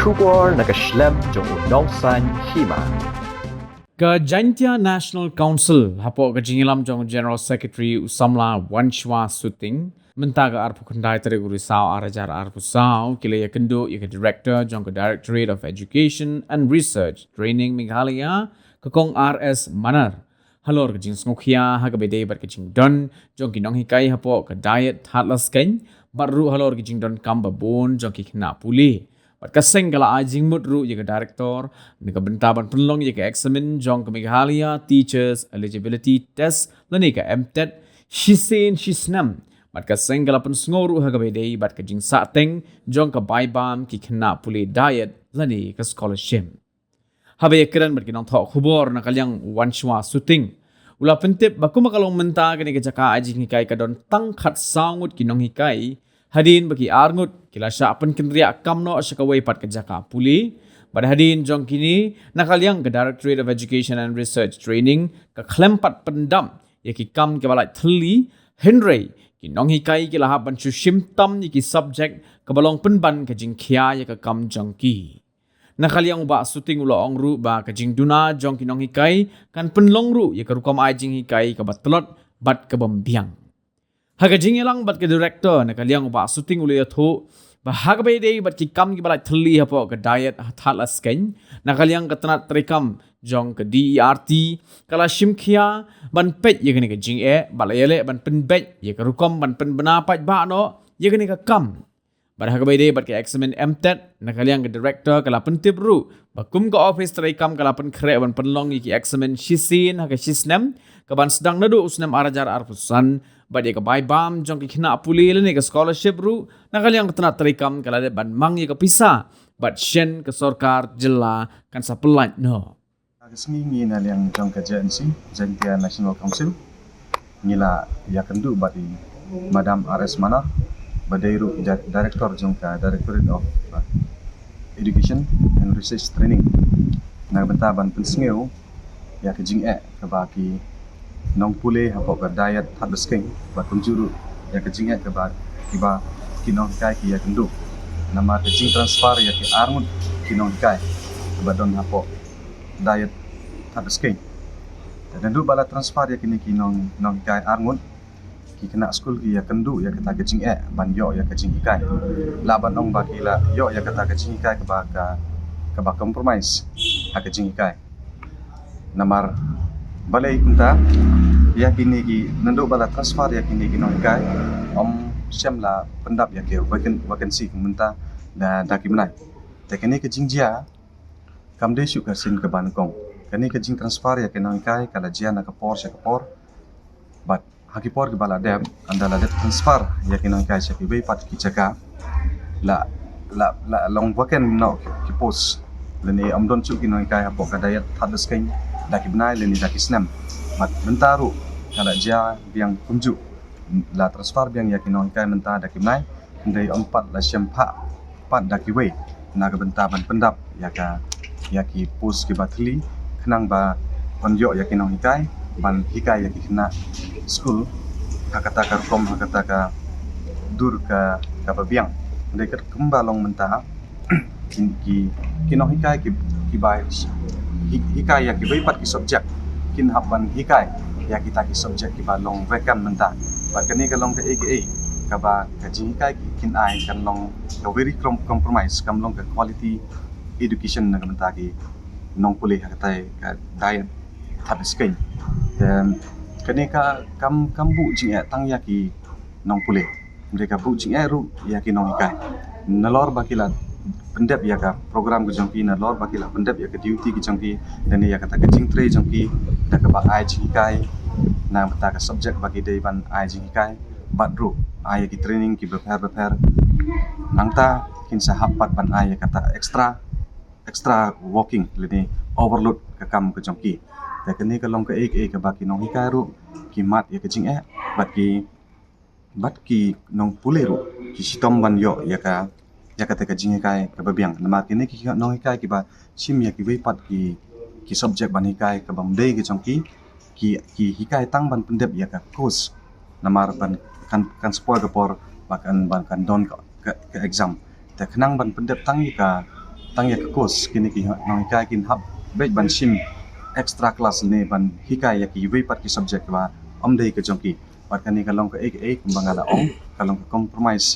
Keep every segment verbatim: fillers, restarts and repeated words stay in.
Khubor na ka shlem jong u nongsan hima. Ka Jaintia National Council hapoh ka jingïalam jong General Secretary u samla Wanshwa Suting mynta ka arphew khyndai tarik u Risaw ar hajar arphew saw ki la ïakynduh ïa ka Director jong ka Directorate of Education and Research Training Meghalaya, ka Kong R S Manar, halor ka jingsngewkhia ha kaba ïadei bad ka jingdon jong ki nonghikai hapoh ka Diet Thadlaskein bad ruh halor ka jingdonkam babun jong ki khynnah pule. Bad ka seng ka la ai jingmut ruh ïa ka Director na ka bynta ban pynlong ïa ka eksamin jong ka Meghalaya Teachers Eligibility Test lane ka MTET shisien shisnem. Bad ka seng ka la pynsngew ruh ha kaba ïadei bad ka jingsahteng jong ka bai bam ki khynnah pule Diet lane ka scholarship. Haba ïakren bad ki nongthoh khubor na ka liang u Wanshwa Suting u la pyntip ba kumba ka long mynta kane ka jaka ai jinghikai ka don tang khatsaw ngut ki nonghikai, hadien ba ki ar ngut ki la shah pynkynriah kam noh sha kawei pat ka jaka pule. Bad hadien jong kine, na ka liang ka Directorate of Education and Research Training ka khlem pat pyndap ïa ki kam kiba lait thylli, hynrei ki nonghikai ki la hap ban shu shim tam ïa ki subject kaba long pynban ka jingkhia ïa ka kam jong ki. Na ka liang u Bah Suting u la ong ruh ba ka jingduna jong ki nonghikai kan pynlong ruh ïa ka rukom ai jinghikai kaba tlot bad kaba biang. Ha ka jingïalang bad ka Director, na ka liang u Bah Suting u la ïathuh ba ha kaba ïadei bad ki kam kiba lait thylli hapoh ka Diet Thadlaskein, na ka liang ka tnat treikam jong ka DERT ka la shim khia ban peit ïa kane ka jingeh bad la ïaleh ban pynbeit ïa ka rukom ban pynbna paidbah noh ïa kane ka kam. Bad ha kaba ïadei bad ka eksamin MTET, na ka liang ka Director ka la pyntip ruh ba kum ka ophis treikam ka la pynkhreh ban pynlong ïa ki eksamin shisien ha ka shisnem, kaban sdang naduh u snem ar hajar arphew san, bad ïa ka bai bam jong ki khynnah pule lane ka scholarship ruh, na ka liang ka tnat treikam ka la dep ban mang ïa ka pisa bad shen ka sorkar jylla kan sa pyllait noh. Ka sngi ngi na liang jong ka JNC, Jaintia National Council, ngi la ïakynduh bad i Madam R S Manar, ba dei ruh i Di-, Director jong ka Directorate of, uh, Education and Research Training, na ka bynta ban pynsngew ïa ka jingeh kaba ki nongpule hapoh ka Diet Thadlaskein, bad kumjuh ruh ïa ka jingeh kaba kiba ki nonghikai ki ïakynduh namar ka jingtransfer ïa ki ar ngut ki nonghikai kaba don hapoh Diet Thadlaskein. Te naduh ba la transfer ïa kine ki nong, nonghikai ar ngut, ki khynnah skul ki ïakynduh ïa kata ka jingeh ban ïoh ïa ka jinghikai. Lah ban ong ba ki la ïoh ïa kata ka jinghikai kaba ka, kaba compromise ha ka jinghikai. Namar balei kumta, ïa kine ki, naduh ba la transfer ïa kine ki nonghikai, ym shym la pyndap ïa ki vacan-, vacancy kum mynta da, da ki bnai. Te kane ka jingjia kam dei shuh ka sien kaba nyngkong. Kane ka jingtransfer ïa ki nonghikai ka la jia na ka por sha ka por. Bad ha ki por kiba la dep, ynda la dep transfer ïa ki nonghikai sha kiwei pat ki jaka, la, la, la long vacant noh ki, ki post. Lane ym don shuh ki nonghikai hapoh ka Diet Thadlaskein da ki bnai lane da ki snem. Bad mynta ruh ka la jia biang kumjuh, la transfer biang ïa ki nonghikai mynta da ki bnai, hynrei ym pat la shem phah pat da kiwei na ka bynta ban pyndap ïa ka, ïa ki post kiba thylli, khnang ba ban ïoh ïa ki nonghikai ban hikai ïa ki khynnah skul ha kata ka rukom, ha kata ka dur ka, kaba biang. Hynrei katkum ba long mynta, ki, ki, ki nonghikai ki, kiba hi-, hikai ïa kiwei pat ki subject kin hap ban hikai ïa kita ki subject kiba long vacant mynta. Bad kane ka long kaei kaei kaba ka jinghikai ki, kin ai kan long ka very com-, compromise, kam long ka quality education na ka bynta ki nongpule ha katai ka Diet Thadlaskein. Te kane ka kam, kam buh jingeh tang ïa ki nongpule, hynrei ka buh jingeh ruh ïa ki nonghikai. Nalor ba ki la pyndep ïa ka program ka jong ki, nalor ba ki la pyndep ïa ka duty ka jong ki, lane ïa kata ka jingtrei jong ki, da kaba ai jinghikai na kata ka subject ba ki dei ban ai jinghikai, bad ruh ai ïa ki training kiba pher bapher. Nangta kin sa hap pat ban ai ïa kata extra, extra working lane overload ka kam ka jong ki. Te kane ka long kaei kaei kaba ki nonghikai ruh ki mad ïa ka jingeh, bad ki, bad ki nongpule ruh ki shitom ban ïoh ïa ka, ïa kata ka jinghikai kaba biang. Namar kine ki nonghikai kiba shim ïa kiwei pat ki, ki subject ban hikai kaba ym dei ki jong ki, ki, ki hikai tang ban pyndep ïa ka course. Namar ban kan, kan spoil ka por ba kan, ban kan don ka, ka, ka exam. Te khnang ban pyndep tang ïa ka, tang ïa ka course, kine ki nonghikai kin hap beit ban shim extra class ne ban hikai ïa kiwei pat ki subject ba ym dei ka jong ki. Bad kane ka long kaei kaei kumba nga la ong, ka long ka compromise,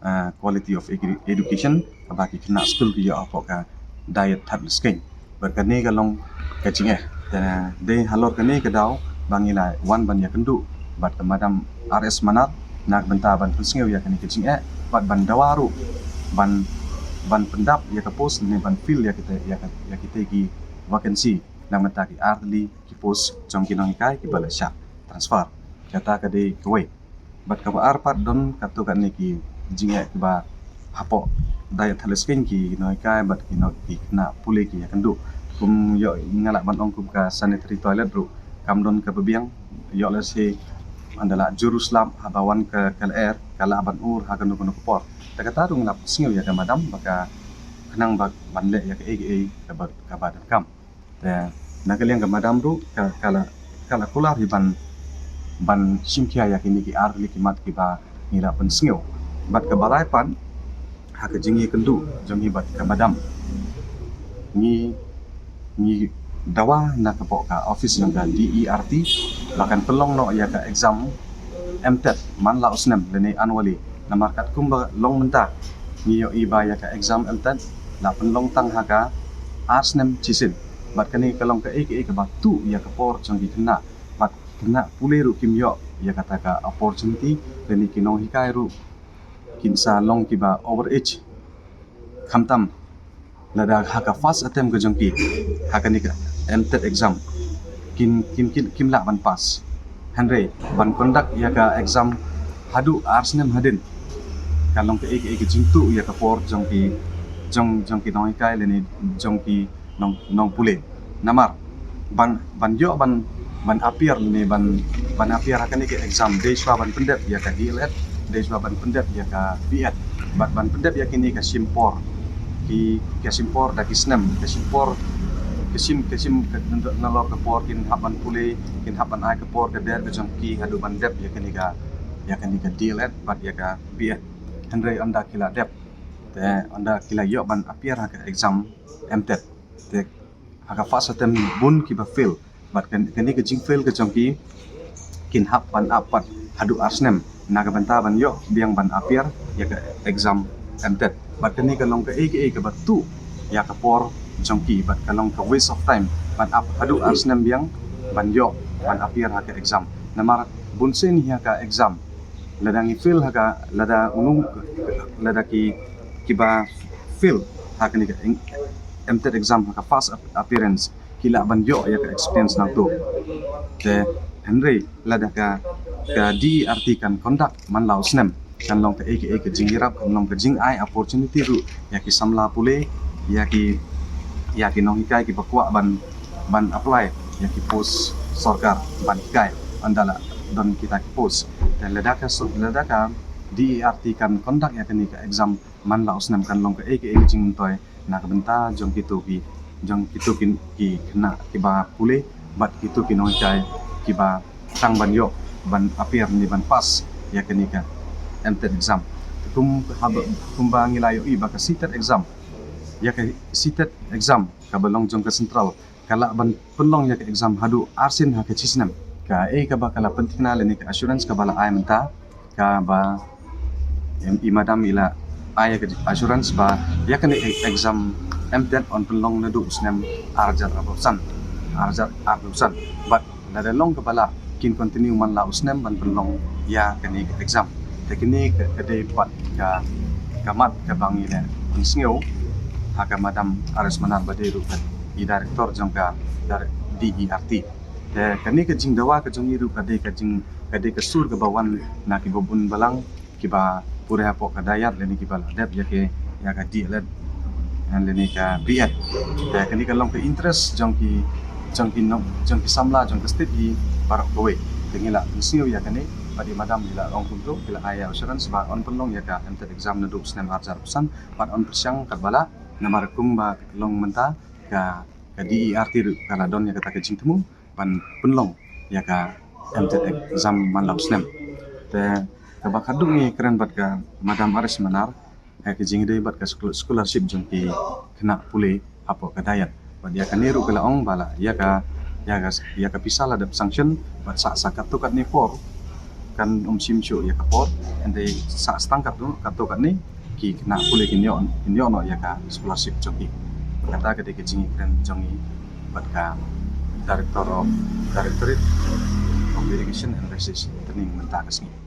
ah, quality of edu- education kaba ki khynnah skul ki ïoh hapoh ka Diet Thadlaskeiñ. Bad kane ka long ka jingeh. Te dei halor kane ka daw ba ngi la wan ban ïakynduh bad ka Madam R S Manar na ka bynta ban pynsngew ïa kane ka jingeh bad ban dawa ruh ban, ban pyndap ïa ka post ne ban fill ïa kita, ïa ka, ïa kita ki vacancy na ka bynta ki artylli ki post jong ki nonghikai kiba la shah transfer. Kata ka dei kawei. Bad kaba ar pat don katto katne ki jingeh kiba hapoh Diet Thadlaskeiñ ki nonghikai bad ki nong- ki khynnah pule ki ïakynduh. Kum ïoh nga lah ban ong kum ka sanitary toilet ruh kam don kaba biang, ïoh lehse ynda la jur u slap haba wan ka, ka lyer ka lah ban ur ha kano kano ka por. Te kata ruh nga la pynsngew ïa ka madam ba ka khnang ba ban leh ïa kaei kaei kaba, kaba donkam. Te na ka liang ka madam ruh ka, ka la, ka la kular hi ban, ban shim khia ïa kine ki artylli ki mat kiba ngi la pynsngew. Bad kaba lai pat ha ka jingïakynduh jong ngi bad ka madam, ngi, ngi dawa na ka bok ka office jong ka D E R T ba kan pynlong noh ïa ka exam M Tet man la u snem lane annually. Namar katkum ba long mynta ngi ïohi ba ïa ka exam M Tet la pynlong tang ha ka ar snem shisien. Bad kane ka long kaei kaei kaba tuh ïa ka por jong ki khynnah bad khynnah pule ruh kim ïoh ïa kata ka opportunity, lane ki nonghikai ruh kin sa long kiba overage. Khamtam lada ha ka first attempt ka jong ki ha kane ka M Tet exam kin, kin, kin, kim lah ban pass. Hynrei ban conduct ïa ka exam haduh ar snem hadien ka long kaei kaei ka jingtuh ïa ka por jong ki, jong, jong ki nonghikai lane jong ki nong, nongpule. Namar ban, ban ïoh ban, ban appear ne ban, ban appear ha kane ka exam dei shuwa ban pyndep ïa ka D L Ed, dei shuwa ban pyndep ïa ka B Ed. Bad ban pyndep ïa kine ka shim por, ki, ka shim por da ki snem, ka shim por, ka shim, ka shim ka, nalor ka por kin hap ban pule, kin hap ban ai ka por ka der ka jong ki haduh ban dep ïa kane ka, ïa kane ka D L Ed bad ïa ka B Ed. Hynrei ynda ki la dep, te ynda ki la ïoh ban appear ha ka exam M Tet, te ha ka first attempt bun kiba fail. Bad kan, kane ka jingfail ka jong ki kin hap ban ap pat haduh ar snem na ka bynta ban ïoh biang ban appear ïa ka exam M Tet. Bad kane ka long kaei kaei kaba tuh ïa ka por jong ki bad ka long ka waste of time ban ap haduh ar snem biang ban ïoh ban appear ha ka exam. Namar bun sien ïa ka exam lada ngi fail ha ka, lada u nong, lada ki, kiba fail ha kane ka M Tet exam ha ka first ap- appearance ki lah ban ïoh ïa ka experience nangto. Te hynrei lada ka, ka D E R T kan conduct man la u snem kan long kaei kaei ka jingïarap, kan long ka jingai opportunity ruh ïa ki samla pule, ïa ki, ïa ki nonghikai kiba kwah ban, ban apply ïa ki post sorkar ban hikai ynda la don kita ki post. Te lada ka so- lada ka D E R T kan conduct ïa kane ka exam man la u snem kan long kaei kaei ka jingmyntoi na ka bynta jong kito ki, jong kito ki, ki khynnah kiba pule bad kito ki nonghikai kiba tang ban ïoh ban appear ne ban pass ïa kane ka M Tet exam. Kum haba, kumba ngi la ïohi ba ka C Tet exam, ïa ka C Tet exam kaba long jong ka central ka lah ban pynlong ïa ka exam haduh ar sien ha ka shi snem. Kaei kaba ka la pynthikna lane ka assurance kaba la ai mynta kaba em, i madam i la ai ïa ka assurance ba ïa kane e- exam M Tet yn pynlong naduh u snem ar hajar arphew san, ar hajar arphew san. Bad lada long kaba lah kin continue man la u snem ban pynlong ïa kane ka exam. Te kane ka, ka dei pat ka, ka mat kaba ngi la pynsngew ha ka madam R S Manar ba dei ruh ka i director jong ka, ka D E R T. Te kane ka jingdawa ka jong ngi ruh ka dei ka jing, ka dei ka sur kaba wan na kiba bun balang kiba pule hapoh ka Diet lane kiba la dep ïa ka, ïa ka D L Ed lane ka B Ed. Te kane ka long ka interest jong ki, jong ki nong, jong ki samla jong ka state hi baroh kawei. Te ngi la pynsngew ïa kane bad i madam i la ong kumto, ki la ai ïa assurance ba yn pynlong ïa ka M Tet exam naduh u snem ar hajar arphew san bad yn pyrshang katba lah. Namar kumba long mynta ka, ka D E R T ruh ka la don ïa kata ka jingthmu ban pynlong ïa ka M Tet exam man la u snem. Te kaba khadduh ngi kren bad ka madam R S Manar, ha ka jingïadei bad ka scholarship jong ki khynnah pule hapoh ka diet. Bad ïa kane ruh ka la ong ba la ïa ka, ïa ka, ïa ka pisa la dep sanction bad sa, sa katto katne por kan ym shim shuh ïa ka por, hynrei sa tang katto, katto katne ki khynnah pule kin ïoh, kin ïoh noh ïa ka scholarship jong ki. Kata ka dei ka jingïakren jong ngi bad ka Director of, Directorate of Irrigation and Research Training mynta ka sngi.